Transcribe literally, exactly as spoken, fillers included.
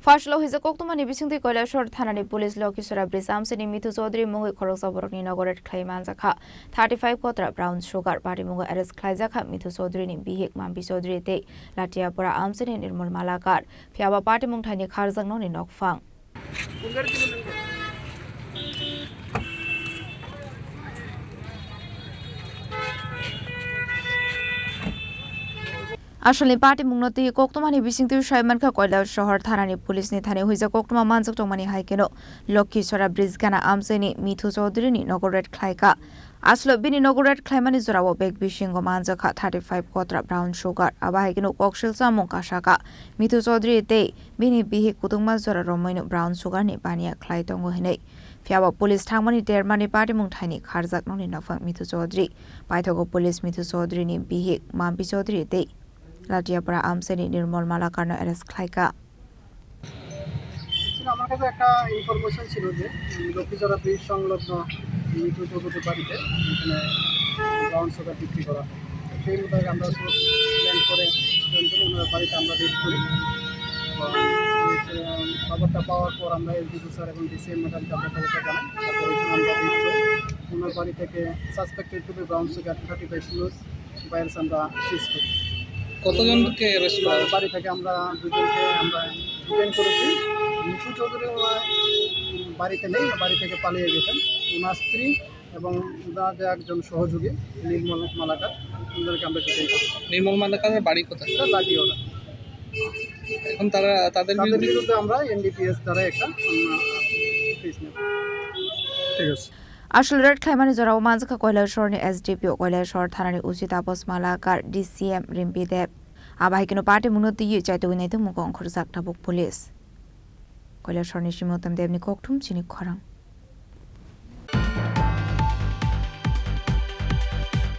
Phasalo hwija koktwmani bisingtwi Koilashahar thanani police Lokhisora Bridge amchaini Mithu Chaudhary mungwi khoroksa borokni nogo raid khlai manjakha thirty five kotra brown sugar. Patimungo arrest khlaijakha Mithu Chaudhary ni bihik Mampi Chaudhary tei Latiapura amchaini Nirmal Malakar. Phiyaba patimung thaini kharjaknokni nokphang. Asalni patimungno twi koktwmani bisingtwi sai mankha Koilashahar thanani police ni thani hwija koktwma manjak tongmani hai kheno Lokhisora Bridge gana amchaini Mithu Chaudhary ni nogo raid khlaikha. Aslo bini nogo raid khlaimani jorao bag bisingo manjakha thirty five kotra brown sugar. Abo hai kheno koksil chamung kasaka Mithu Chaudhary tei bini bihik kutungma jora romwino brown sugar ni baniya khlai tongo hinwi. Phiyaba police thangmani dermani patimung thaini kharjaknokni nokphang Mithu Chaudhary. Paithago police Mithu Chaudhary ni bihik Mampi Chaudhary tei Latiapura amchaini Nirmal Malakarno arrest khlaikha. Actually, আমার কাছে একটা ইনফরমেশন ছিল যে, উম, লক্ষ্মীছড়া ব্রিজ সংলগ্ন মৃত যুবকের বাড়িতে এখানে ব্রাউন সুগার বিক্রি করা হয়। সেই মোতাবেক আমরা সব প্ল্যান করে ওনার বাড়িতে আমরা রেড করি এবং, উম, খবরটা পাওয়ার পর আমরা এসডিপিও স্যার এবং ডিসিএম ম্যাডামকে আমরা খবরটা জানাই। তারপর এখানে আমরা রেড করি। ওনার বাড়ি থেকে suspected to be brown sugar thirty five kilos বাইরে আমরা সিজ করি। কতজনকে অ্যারেস্ট করা হয়েছে? বাড়ি থেকে আমরা দুজনকে আমরা ডিটেইন করেছি। মিঠু চৌধুরী ওনার বাড়িতে নেই, বাড়ি থেকে পালিয়ে গেছেন। ওনার স্ত্রী এবং ওনার যে একজন সহযোগী নির্মল মালাকার, ওনাদেরকে আমরা ডিটেইন করেছি। নির্মল মালাকারের বাড়ি কোথায়? এটা লাটিয়াপাড়া। এখন তারা, তাদের তাদের বিরুদ্ধে বিরুদ্ধে আমরা এনডিপিএস দ্বারা একটা, উম, কেস নেব। ঠিক আছে। Asal raid khlaimani jorao manjakha Koilashahar ni S D P O, Koilashahar thanani O C Tapas Malakar, D C M Rimpi Deb. Abo hai kheno patimungno twiwi chaitugwi naitugmung ongkhorjak tabuk police. Koilashahar ni Simotam Deb ni kokthum chini khorang.